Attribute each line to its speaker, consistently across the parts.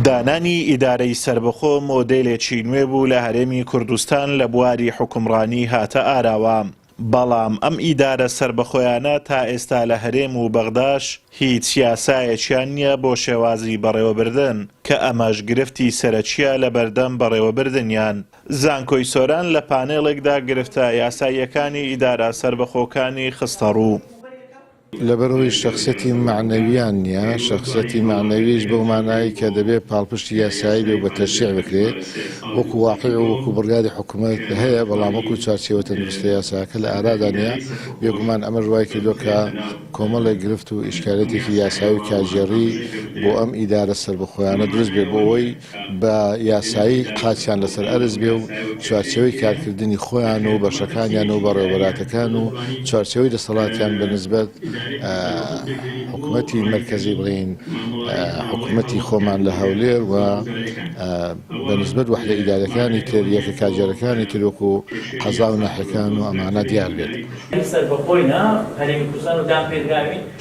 Speaker 1: دانانی ئیدارەی سەربەخۆ مۆدێلێکی نوێ بوو لە هەرێمی کوردستان لە بواری حوکمڕانی هاتە ئاراوە، بەڵام ئەم ئیدارە سەربەخۆیانە تا ئێستا لە هەرێم و بەغداش هیچ یاسایەکیان نییە بۆ شێوازی بەڕێوەبردن، کە ئەمەش گرفتی سەرەکییە لەبەردەم بەڕێوەبردنیان. زانکۆی سۆران لە پانێڵێکدا گرفتە یاساییەکانی ئیدارە سەربەخۆکانی خستەڕوو.
Speaker 2: لەبەرئەوەی شەخسیەتی مەعنەویان نیە، شەخسیەتی مەعنەویش بەو مانایەی کە دەبێ پاڵپشتی یاسایی بێ و بە تەشریع بکرێ، وەکو واقیع و وەکو بڕیاری حکومەت هەیە، بەڵام وەکو چوارچێوە تەندروستە یاساکە لە ئارادا نیە، بێگومان ئەمەش وایکردوە کە کۆمەڵێک گرفت و ئیشکالیەتێکی یاسایی و کارگێڕی بۆ ئەم ئیدارە سەربەخۆیانە دروست بێ بۆ ئەوەی بە یاسایی قاچیان لەسەر ئەرز بێ و چوارچێوەی کارکردنی خۆیان و بەشەکانیان و بەڕێوەبەراتەکان و چوارچێوەی دەسەڵاتیان بە نسبەت حکومەتی مەرکەزی بڵێین حکومەتی خۆمان لە هەولێر و بە نسبەت وەحدە ئیدارەکانی تر یەکە کارگێڕەکانی تر وەکو قەزا و ناحیەکان و ئەمانە دیار بێت.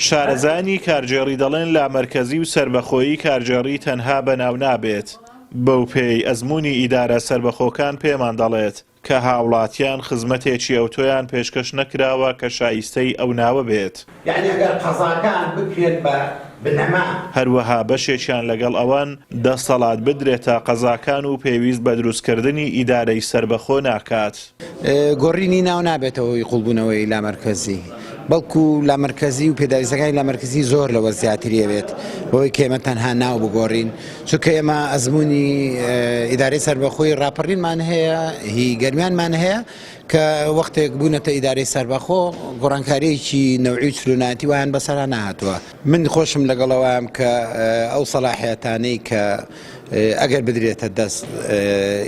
Speaker 1: شارەزایانی کارگێڕی دەڵێن لامەرکەزی و سەربەخۆیی کارگێڕی تەنها بە ناو نابێت، بەوپێیەی ئەزموونی ئیدارە سەربەخۆکان پێمان دەڵێت کە هاوڵاتیان خزمەتێکی ئەوتۆیان پێشکەش نەکراوە کە شایستەی ئەو ناوە بێت.
Speaker 3: یەعنی ئەگەر قەزاکان بکرێن بە بنەما.
Speaker 1: هەروەها بەشێکیان لەگەڵ ئەوەن دەستەڵات بدرێتە قەزاکان و پێویست بە دروستکردنی ئیدارەی سەربەخۆ ناکات.
Speaker 4: گۆڕینی ناو نابێتە هۆی قوڵبوونەوەی لامەرکەزی، بەڵکو لامەرکەزی و پێداویستەکانی لامەرکەزی زۆر لەوە زیاتری ئەوێت بەوەی کە ئێمە تەنها ناو بگۆڕین، چونکە ئێمە ئەزموونی ئیدارەی سەربەخۆی ڕاپەڕینمان هەیە، هی گەرمیانمان هەیە کە وەختێک بوونەتە ئیدارەی سەربەخۆ گۆڕانکارییەکی نەوعی و چلۆنایەتی وایان بەسەرا نەهاتووە. من خۆشم لەگەڵ ئەوەم کە ئەو سەلاحیەتانەی کە ئەگەر بدرێتە دەست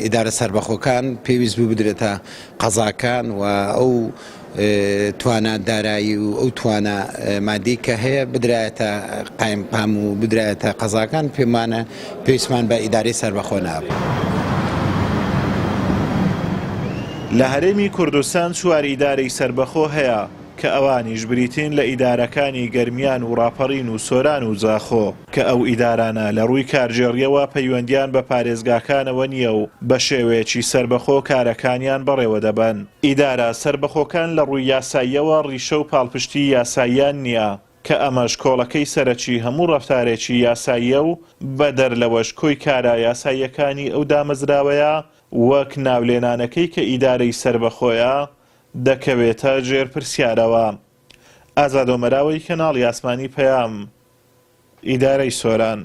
Speaker 4: ئیدارە سەربەخۆکان پێویست بوو بدرێتە قەزاکان و ئەو توانا دارایی و ئەو توانا مادی کە هەیە بدرایەتە قایمقام و بدرایەتە قەزاکان پێمانە پێویستمان بە ئیدارەی سەربەخۆ نابوو.
Speaker 1: لە هەرێمی کوردستان چوار ئیدارەی سەربەخۆ هەیە کە ئەوانیش بریتین لە ئیدارەکانی گەرمیان و ڕاپەڕین و سۆران و زاخۆ، کە ئەو ئیدارانە لە ڕووی کارگێڕییەوە پەیوەندییان بە پارێزگاکانەوە نییە و بە شێوەیەکی سەربەخۆ کارەکانیان بەڕێوەدەبەن. ئیدارە سەربەخۆکان لە ڕووی یاساییەوە ڕیشە و پاڵپشتیی یاساییان نییە، کە ئەمەش کۆڵەکەی سەرەکی هەموو ڕەفتارێکی یاساییە و بەدەر لەوەش کۆی کارە یاساییەکانی ئەو دامەزراوەیە وەک ناولێنانەکەی کە ئیدارەی سەربەخۆیە دەکەوێتە ژێر پرسیارەوە. ئازاد ئۆمەراوەی کەناڵی ئاسمانی پەیام، ئیدارەی سۆران.